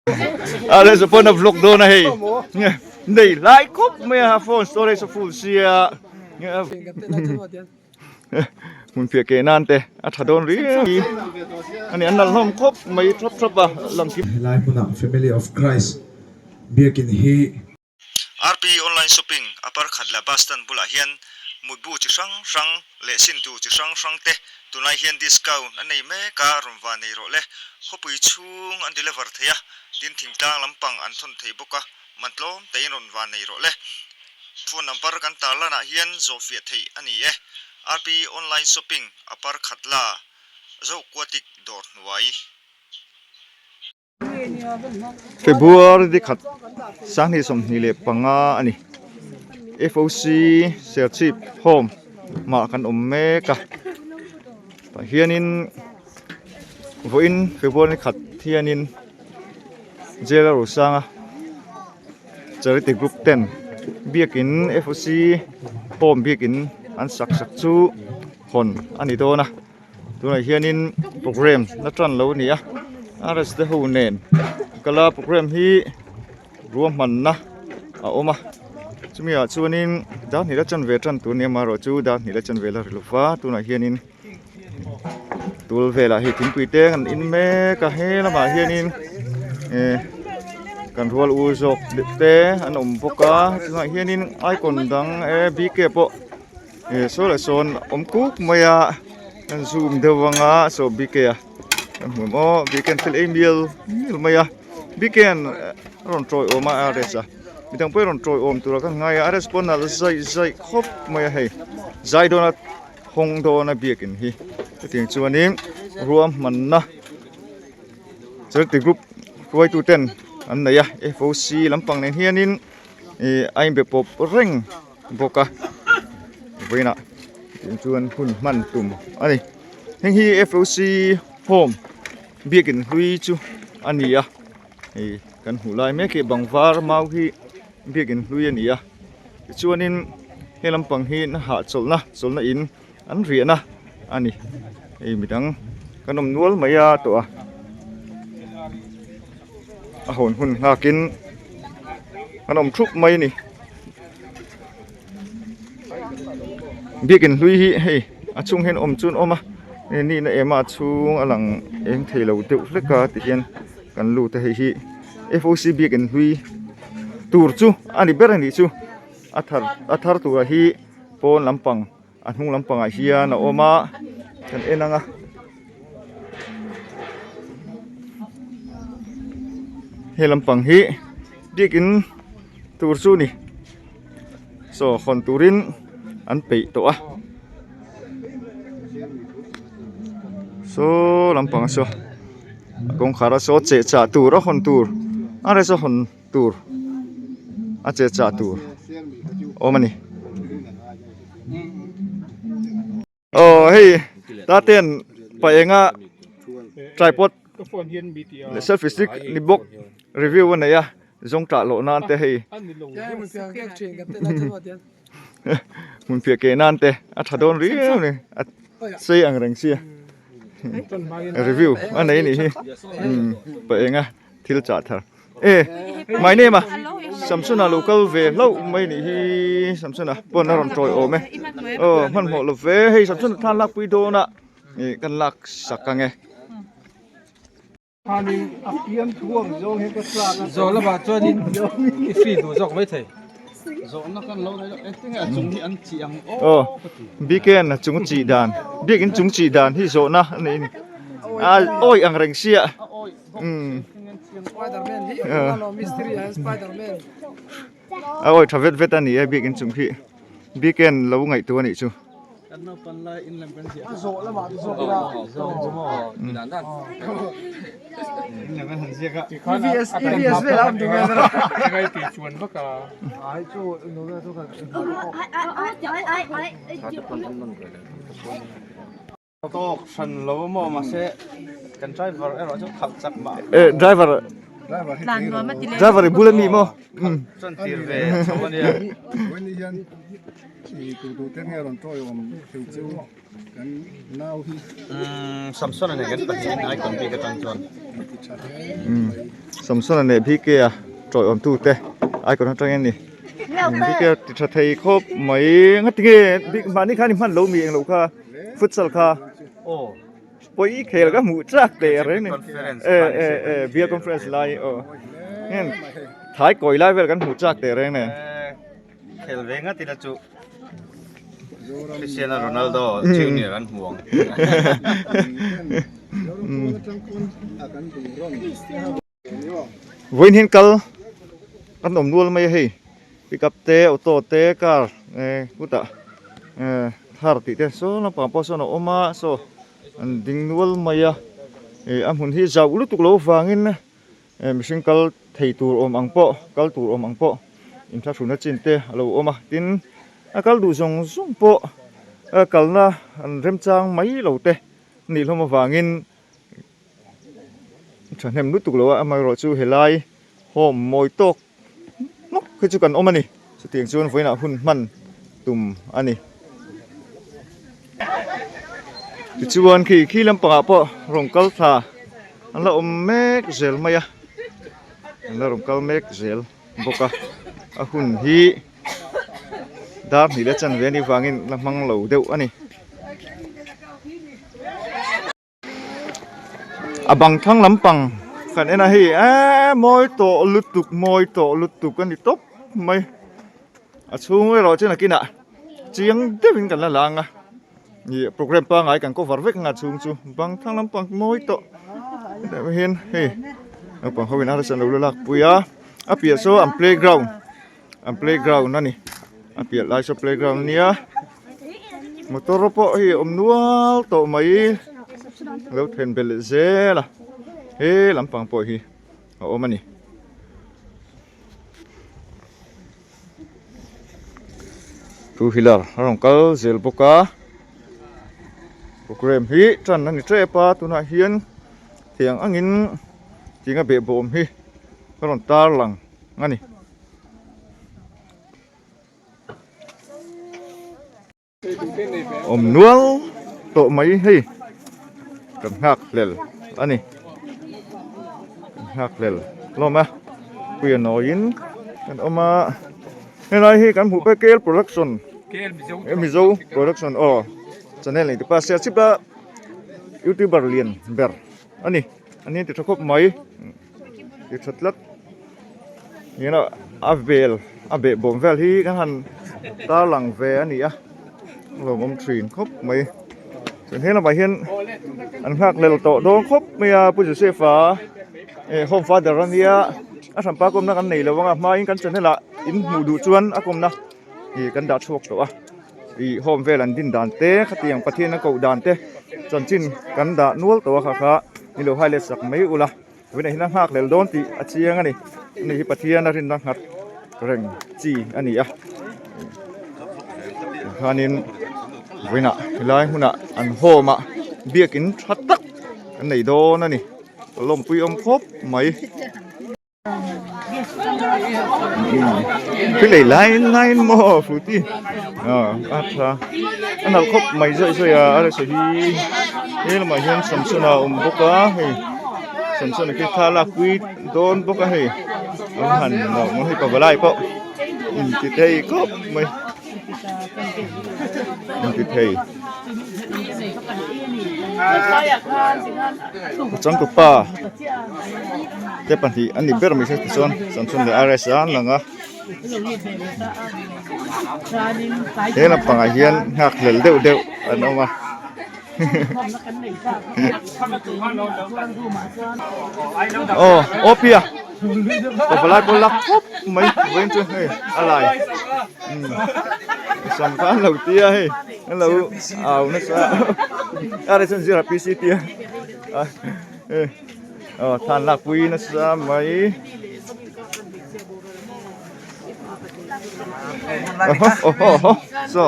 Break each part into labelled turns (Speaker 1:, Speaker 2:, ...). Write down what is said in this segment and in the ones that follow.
Speaker 1: A le pawn a vlog dawn a hei nei lai khawp mai a phone storage a full sia hmun phiah keh nan te a tha dawn riau ani an nalh hlawm khawp mai thap thap a lang kim.
Speaker 2: Helai hmunah Family of Christ biakin hi.
Speaker 1: RP Online Shopping a parkhat la bus stand bulah hian mutbu chi hrang hrang leh sintu chi hrang hrang te tunlai hian discount an nei mek a, rawn va nei rawh le. Khawpui chhung an deliver thei a, tin thingtlang lampang an thawn thei bawk a, man tlawm tein rawn va nei rawh le. Phone number kan tarlanah hian zawhfiah theih a ni e. RP Online Shopping a parkhat la Zohkuatik dawr hnuai. February ni khat 2025 a ni. FOC Serchhip Home mah kan awm mek a. Tah hianin vawiin February ni khat hianin Jail a Rosanga Charity Group ten biakin FOC Home biakin an sak sak chu hawn a ni dawn a. Tunah hianin program la tan lo a ni a RS te ho nen kala program hi ruahmanna a awm a chumi ah chuanin dar hnih la chanve tan tur a ni a amaherawhchu dar hnih la chanve la ri lo va tunah hianin tul velah hei thingpui te kan in mek a he lamah hianin eh kan rual u zawk te an awm bawk a tunah hianin icon dang eh bk pawh. Eh saw leh sawn awm kuk mai a kan zoom deuh ang a saw bk a kan hmu em aw bk an thil ei mial mial mai a bk an a rawn tawi awm a rs a midang pawh hi rawn tawi awm tur ah khan ngai a rs pawh a nalh zaih zaih khawp mai a hei zai dawn a hawng dawn a biakin hi chutiang chuanin ruahmanna charity group hruaitu ten an nei a foc lampang nen hianin ih a inbe pawp reng. bawk a vawiinah tih chuan hun hman tum a ni heng hi F O C home biakin hlui chu a ni a hei kan hmuh lai mek hi bang var mau hi biakin hlui a ni a tichuanin he lampang hi na hahchawlhna chawlhna in an riahna a ni hei midang kan awm nual mai a tawh a a hawn hun nghakin an awm thup mai a ni biakin hlui hi hei a chhung hian awm chu an awm a nihna em a a chhung a lang eng thei lo deuh hlek a tihian kan lut a hei hi F O C biakin hlui tur chu a ni ber a nih chu a thar a thar tura hi pawn lampang a hnung lampangah hian a awm a kan en ang a he lampang hi biakin tur chu ni saw hawn turin an peih tawh a saw lampang saw a kawngkhar a saw cheh chah tur a hawn tur a rest a hawn tur a che chah tur awm a ni aw hei taten pa enga tripod leh selfie stick ni bawk review a nei a zawng tah loh nan te hei hmun piah keh nan te a tha dawn riau a ni a sei ang reng sia review a nei a nih hi pa enga thil chah thar. E my name a Samsona lo kal ve hlauh mai nih hi Samsona pawn a rawn tawi awm e aw hmanhmawh lo ve hei Samsona thlan lak pui dawn a ih kan lak sak ang e. Aw biken a chung chi dan biakin chung chi dan hi zawhna a ni a awi ang reng sia. A awi tha vet vet a ni e biakin chung khi biakin lo ngaihtuah a nih chu.
Speaker 3: Tawk hran lo a maw mahse kan driver erawh chu khalh chak mah.
Speaker 1: Eh driver Driver i bul ami maw? Samsona leh BK a tawiawm tu te icon atangin a ni. BK a ti tha thei khawp mai ngati nge mahni khan i hman lo mi englo kha futsal kha pawi khel ka hmuh chak teh reng ni e e e bial conference lai aw thai kawi lai vel kan hmuh chak teh reng nen.
Speaker 3: Khel ve ngat ila chu Cristiano Ronaldo Junior an hmu ang.
Speaker 1: Vawiin hian kal kan awm nual mai a hei pickup te auto te car eh kutah eh thar tih te saw lampang pawh sawn a awm a saw an ding nual mai a ih a hmun hi zauh lutuk lo vangin Eh mihring kal thei tur awm ang pawh kal tur awm ang pawh inthlahruna chin te a lo awm a tin a kal duh zawng zawng pawh a kalna an remchang mai lo te nih hlawm avangin thahnem lutuk lo a amaherawh chu helai home mawi tawk hnawk hi chu kan awm a ni chutiang chuan vawiinah hun hman tum a ni. Tichuan khi khi lampangah pawh rawn kal thla an la awm mek zel mai a an la rawn kal mek zel bawk a a hun hi dar hnih leh chanve anih vangin la hmang lo deuh a ni. A bang thlang lampang kan en a hei eee mawi tawh lutuk mawi tawh lutuk a ni tawp mai a chhung erawh chu nakinah chiang deuhin kan la lang a ih programme pangngai kan cover vek ang a chhung chu bang thlang lampang mawi tawh hetah hian hei naupang ho in a lo la lak pui a a piah saw an playground. An playground a ni a piah lai saw playground a nia motor pawh hei a awm nual tawh mai a lo then belh zel a he lampang pawh hi a awm a ni. Two wheeler a rawn kal zel bawk a programme hi tan a ni tep a tunah hian tiang angin tianga behbawm hi a rawn tarlang a ni. Awm nual tawh mai hei kan nghak hlel a ni kan nghak hlel hlawm a puia nawiin kan awm a helai hi kan hmuh pek kel production mizo production aw channel nei tipa sialchhip a youtuber lian ber a ni a ni ti tha khawp mai. Ti tha tlat eng a vel a behbawm vel hi kan han tarlang ve a ni a lawmawm thin khawp mai chuan he lamah hian an nghak lel tawh dawn khawp mai a pu Joseph a eh home father a nia a hranpa kawmna kan nei lo ang a hmain kan channel ah in hmuh duh chuan a kawmna ih kan dah chhuak tawh a. Ih home vel an din dan te khatiang Pathian a koh dan te chanchin kan dah nual tawh a kha kha ni lo hai let sak mai ula vawiinah hian a nghak hlel dawn tih a chiang a ni ani hi Pathian a rinna nghat reng chi a ni a tikhanin vawiinah helai hmunah an home ah biakin tha tak an nei dawn a ni lawmpui awm khawp mai. Cái này lai lai maw fruity a tha a nalh khawp mai zawih zawih a a resa hi he lamah hian Samson a awm bawk a hei Samson a khi thla lak pui dawn bawk a hei an han lo hei pavalai pawh inti thei khawp mai inti thei. Changtupa te pahnih an ni ber mai se tichuan Samson leh RS a an lang a he lampangah hian nghakhlel deuh deuh an awm a aw aw pia pavalai pawh lak khawp mai vawiin chu hei a lai. Sam kha an lo tia hei an lo au nasa a ri chuan zira PC tia aw thlan lak pui nasa mai oh oh oh so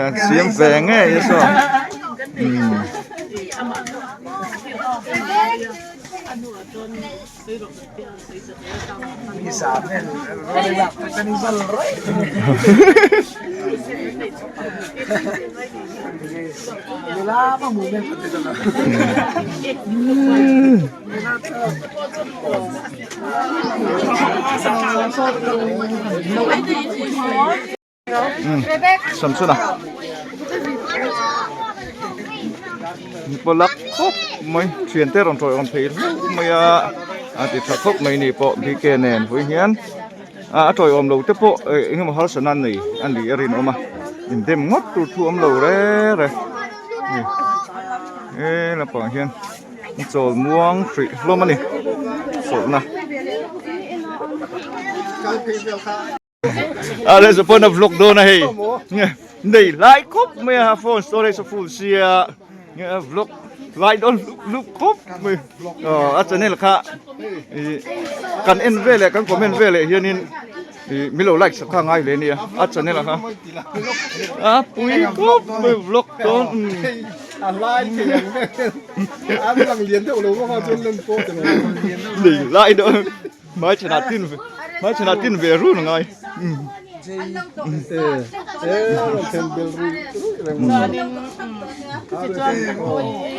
Speaker 1: an siam ve ngei a saw. Samsona pawlak khawp mai thian te rawn tawi awm thei hlauh mai a a ti tha khawp mai ni pawh bk nen vawi hian a tawi awm lo te pawh eng emaw harsatna nan nei a ni a rinawm a indem ngawt tur thu awm lo re re he lampangah hian chawl muang hrih hlawm a ni chawlhna. A le chu pawn a vlog dawn a hei nei lai khawp mai a phone storage a full sia a vlog lai dawn lup lup khawp mai aw a channel kha ih kan en veleh kan comment veleh hianin ih min lo like sak kha a ngai hle ania a channel kha a pui khawp mai vlog dawn nei lai dawn. Hmai chhanah tin hmai chhanah tin ve run a ngai.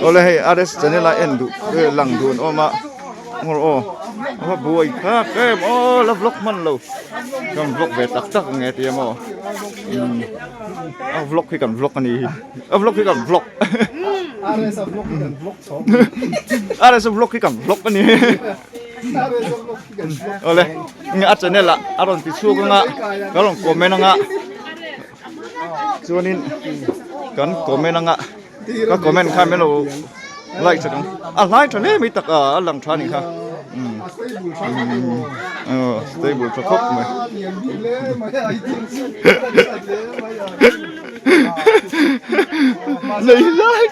Speaker 1: Awle hei RS channel a en duh lang dun awm a ngawr aw a va buai thlak em aw la vlog hman lo kan vlog ve tak tak ang e tia maw a vlog hi kan vlog a ni hi a vlog hi kan vlog
Speaker 2: RS a vlog hi kan vlog chho
Speaker 1: RS a vlog hi kan vlog a ni. Awle a channel ah a rawn ti chhuak anga ka rawn comment anga chuanin kan comment anga ka comment kha min lo like chak ang a hlai tha hle mai tak a a lang tha anih kha umm aw stable tha khawp mai. Nei lai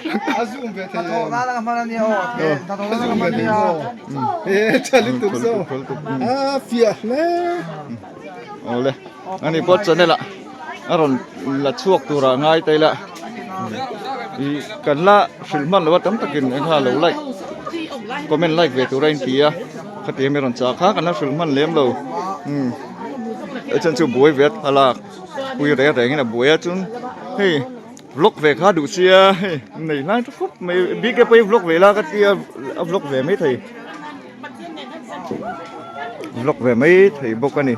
Speaker 1: Awle ani pawh channel ah a rawn la chhuak tur ah ngai ta ila ih kan la hrilh hman lo a tam takin engkha lo like comment like ve tur a inti a khatiang mi rawn chah kha kan la hrilh hman lem lo umm a chhan chu buai ve a thlalak. Pui reng rengin a buai a chuan hei vlog ve kha duh sia hei nei hlai tha khawp mai bike pawh hi vlog ve la ka tia a vlog ve mai thei vlog ve mai thei bawk a ni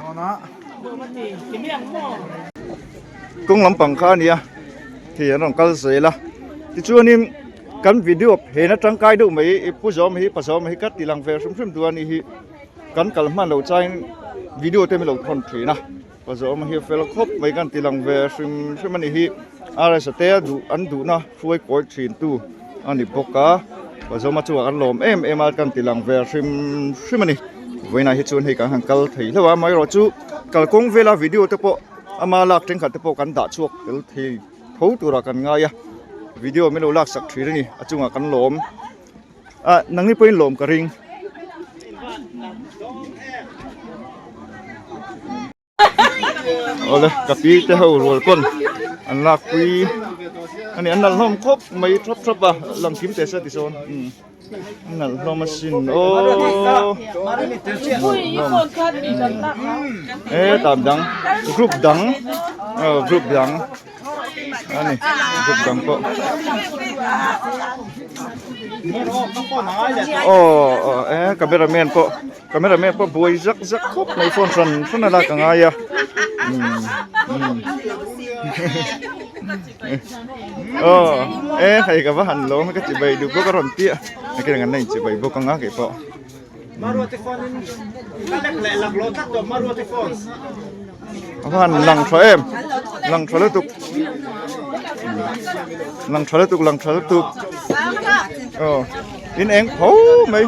Speaker 1: kawng lampang kha a nia hei an rawn kal zel a tichuanin kan video phen atangkai deuh mai pu zawm hi pa zawm hi ka ti lang ve hrim hrim duh a nih hi kan kal hman loh changin video te min lo thawn thin a. Pa zawm hi a fel khawp mai kan ti lang ve hrim hrim a ni hi RS a te a duh an duhna hruai kawi thin tu a ni bawk a pa zawma chungah kan lawm em em a kan ti lang ve hrim hrim a ni vawiinah hi chuan hei kan han kal thei hlauh a amaherawhchu kalkawng vela video te pawh ama lak thenkhat te pawh kan dah chhuak tel thei tho turah kan ngai a video min lo laksak thin a ni a chungah kan lawm ah nangni pawhin lawm ka ring. Awle ka pi te ho rual pawn an lak pui a ni an nalh hlawm khawp mai thap thap a lang kim teh se tisawn umm an nalh hlawm asin aww e tah dang group dang aw group dang a ni group dang pawh aw aw e cameraman pawh. Camera man pawh buai zak zak khawp mai phone hran hran a lak a ngai a umm umm aw e hei ka va han lawm ka chibai duh bawk a rawn ti a nakin an la inchibai bawk anga kei pawh a va han lang tha em lang tha lutuk lang tha lutuk lang tha lutuk aw in eng pho mai.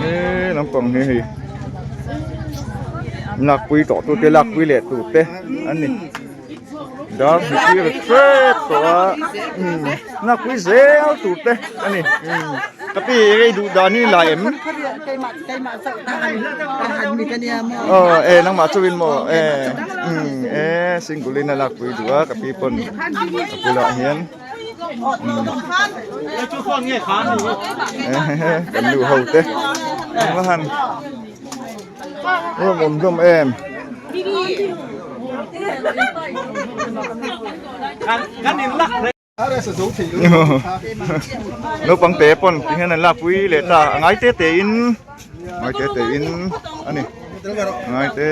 Speaker 1: He lampang hi hei lakpui tawh tu te lakpui leh tur te an ni dar hmu tir hrep tawh a umm lakpui zel tur te a ni umm ka pi ei duh dan hi la em aw e nangmah chauhin maw e umm e single in a lakpui duh a ka pi pawn a bulah hian. Kan nu ho te an va han rawm awm hlawm em. Naupang te pawn ti hian an lakpui leh ta a ngai te te in ngai te te in a ni ngai te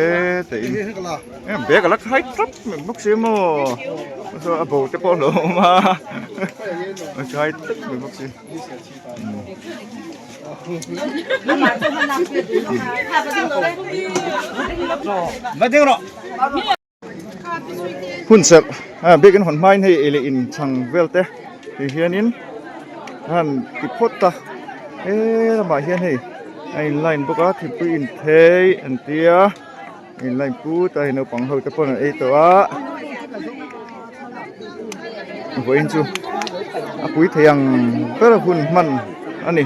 Speaker 1: te in bag a la khai tlat mai bawk si maw a bo te pawh a lo awm a a khai tlat mai bawk si. Hun serh ah biakin hawn hmain hei ei leh in chhang vel te ti hianin a han ti phawt a he lamah hian hei a in line bawk a thingpui in phei an tia a in line put a hei naupang ho te pawn an ei tawh a vawiin chu a pui thei ang ber hun hman a ni.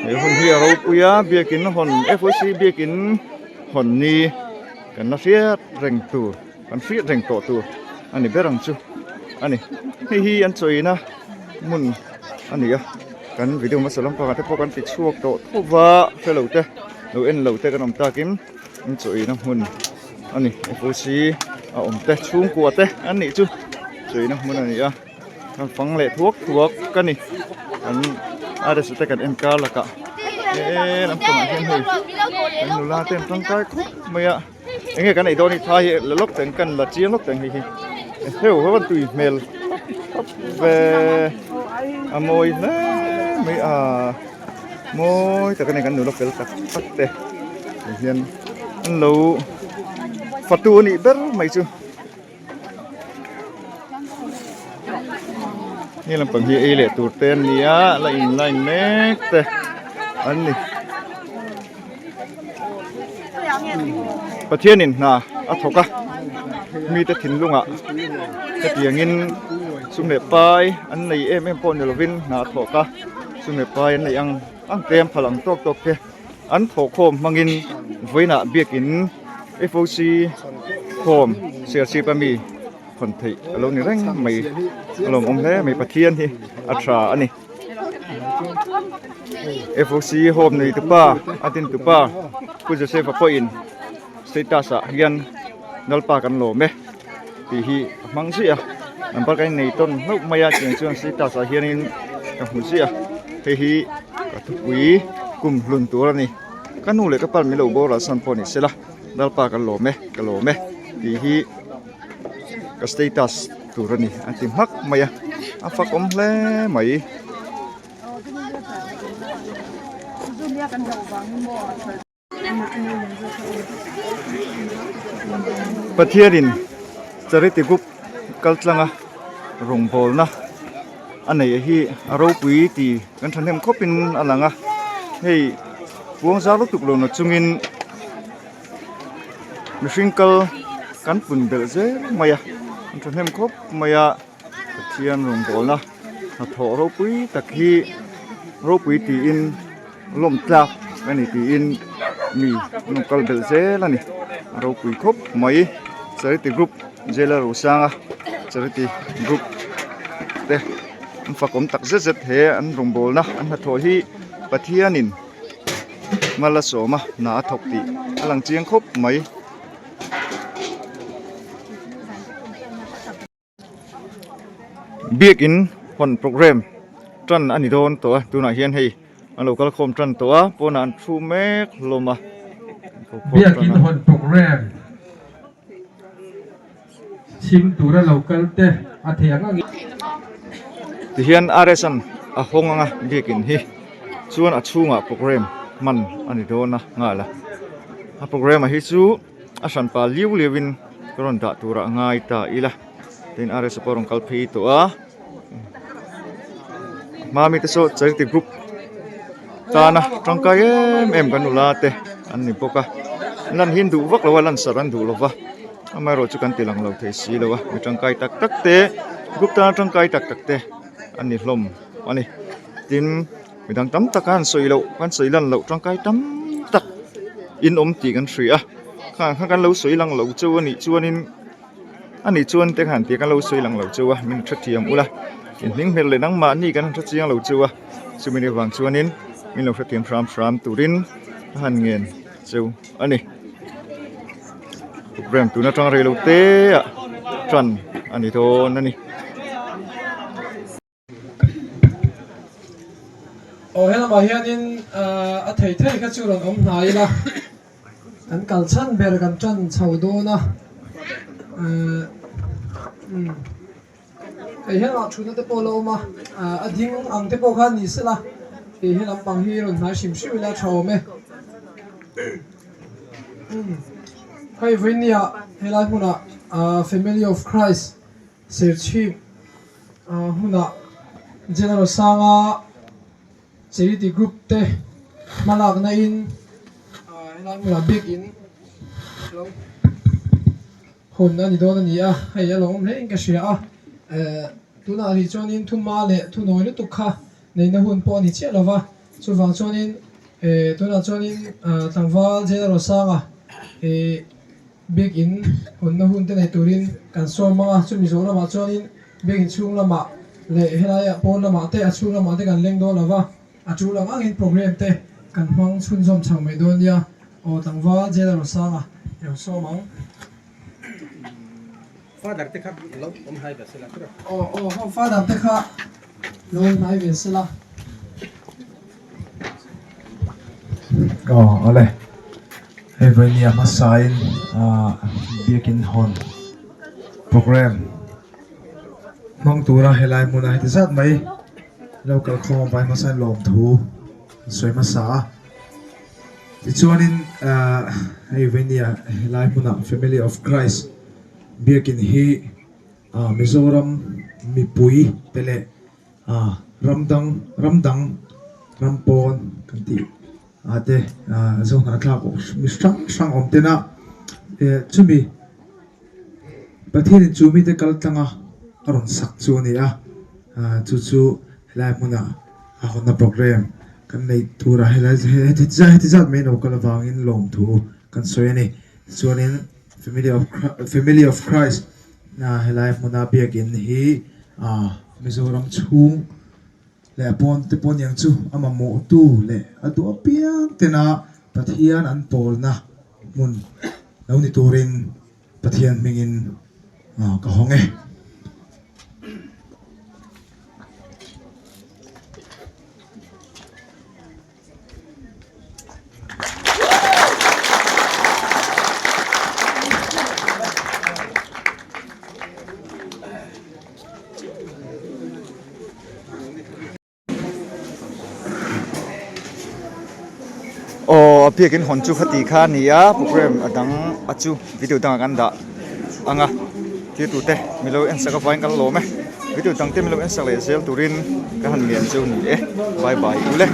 Speaker 1: He hun hi a ropui a biakin hawn FOC biakin hawn ni kan la hriat reng tur kan hriat reng tawh tur a ni ber ang chu a ni. Hei hi an chawina hmun a ni a kan video hmasa lampangah te pawh kan ti chhuak tawh tho va hrelo te lo en lo te kan awm takin an chawina hmun a ni. FOC a awm te chhungkua te an nih chu chawina hmun a ni a. Kan fang leh thuak thuak ka ni kan RS te kan en kar lakah he lampangah hian hei kan nula te an tangkai khawp mai a enge kan ei dawn hi thai hi la lawk teng kan la chiang lawk teng hei hi heu ho an tui hmel khawp ve a mawi hle mai a mawi tak a ni kan nula fel tak tak te hian an lo fatu a nih ber mai chu. Hei lampang hi ei leh tur te an ni a la in line mek te an ni Pathianin hna a thawk a mite thinlungah hetiangin sum leh pai an nei em em pawh ni lovin hna a thawk a sum leh pai an neih ang ang te an phal ang tawk tawk te. An thawhkhawm hmangin vawiinah biakin FOC khawm Serchhip a mi hawn theih a lo ni reng mai a lawmawm hle mai Pathian hi a tha a ni. FOC home nei tupa a din tupa Pu Joseph-a pawhin status ah hian Lalpa kan lawm e tih hi a hmang ziah a number kan innei tawn hlauh mai a tiang chuan status ah hianin ka hmu ziah a hei hi ka thupui kum hlun tur a ni ka nu leh ka pa min lo boral san pawh ni sela Lalpa kan lawm e ka lawm e tih hi ka status tur a ni a ti hmak mai a a fak awm hle mai. Pathianin charity group kal tlanga rawngbawlna a neih hi a ropui tih kan thahnem khawpin a lang a hei puang zau lutuk lo na chungin mihring kal kan pun belh zel mai a an thahnem khawp mai a. Pathian rawngbawlna hnathawh ropui tak hi ropui tiin lawm tlak a ni tiin mi an rawn kal belh zel a ni a ropui khawp mai charity group jailer Rosanga charity group te an fakawm tak zet zet he an rawngbawlna an hnathawh hi Pathianin mal a sawm a hna a thawk tih a lang chiang khawp mai. Biakin hawn programme tan a ni dawn tawh a tunah hian hei an lo kal khawm tan tawh a pawnah an thu mek hlawm a
Speaker 2: Biakin hawn programme chhim tura lo kal te a thei ang angin.
Speaker 1: Tihian RS an a hawng anga biakin hi chuan a chhungah programme hman a ni dawn a nghal a a programme ah hi chu. A hran pa liu liu in ka rawn dah turah a ngai ta ila tin RS pawh a rawn kal phei tawh a hma mite saw charity group tana tangkai em em kan nula te an ni bawk a lan hi an duh vak lo a lan sarh an duh lo va amaherawh chu kan ti lang lo thei si lo a mi tangkai tak tak te group tana tangkai tak tak te an ni hlawm a ni tin. Midang tam tak a han sawi loh kan sawi lan loh tangkai tam tak in awm tih kan hria a khang kha kan lo sawi lang lo cheu a nih chuanin. Ani chuan te khan tih kan lo sawi lang lo cheu a, min hrethiam ula, in hming hmel leh nangmahni kan han hre chiang lo cheu a, chumi ni vang chuanin min lo hrethiam hram hram turin a han ngen cheu a ni. Program tun atang rei lo te ah tan a ni dawn a ni.
Speaker 2: Aw helamah hianin a thei thei kha chu rawn awm hnai ila kan kal chhan ber kan tan chho dawn a umm hei helamah thutna te pawh a la awm a a ding ang te pawh khan ni sela hei helam pang hi rawn hnai hrim hrim ila a tha awm e umm hei vawinia helai hmunah family of Christ Serchhip hmunah General Sanga Charity Group te hmalakna in helai hmunah bik in lo hawn a ni dawn a ni a, hei a lo awm hle in ka hria a, tunah rih chuanin thuma leh thunawi lutuk kha neihna hun pawh a ni chiah lova, chuvang chuanin tunah chuanin tlangval General Sanga Biakinn hawnna hun te nei turin kan sawm ang a, chumi zawh lamah chuanin Biakinn chhung lamah leh helaiah pawn lamah te a chhung lamah te kan leng dawn lo va, a tul ang angin program te kan hmang chhunzawm chho mai dawn nia, aw tlangval Jela Rosanga i lo sawm ang.
Speaker 3: Father te kha lo awm hnai ve sela tura.
Speaker 2: Aw aw ho father te kha lo awm hnai ve sela.
Speaker 4: Aw awle hei vawini a hmasain ah biakin hawn program hmang tura helai hmuna heti zat mai lo kalkhawm vai hmasain lawmthu an sawi hmasa a tichuanin ah hei vawini a helai hmuna family of Christ biakin hi ah Mizoram mipui te leh Ah ram dang ram dang ram pawn kan tih ah te ah zohnahthlak mi hrang hrang awm ten a eh chumi Pathianin chu mite kal tlang a a rawn sak chu a ni a ah chu chu helai hmunah a hawnna program kan neih tur a helai heti heti zat mai lo kal avangin lawmthu kan sawi a ni tichuanin family of family of Christ ah helai hmuna biakin hi ah Mizoram chhung leh a pawn te pawh aniang chu a mamawh tu leh a duh apiang tena Pathian an pawlna hmun lo ni turin Pathian hmingin ah ka hawng e.
Speaker 1: Aw a biakin hawn chu khati kha a ni a program a dang a chu video dangah kan dah ang a thil tute milo en sak avangin kan lawm e video dang te milo en sak leh zel turin ka han ngen chu ni e bye bye ule.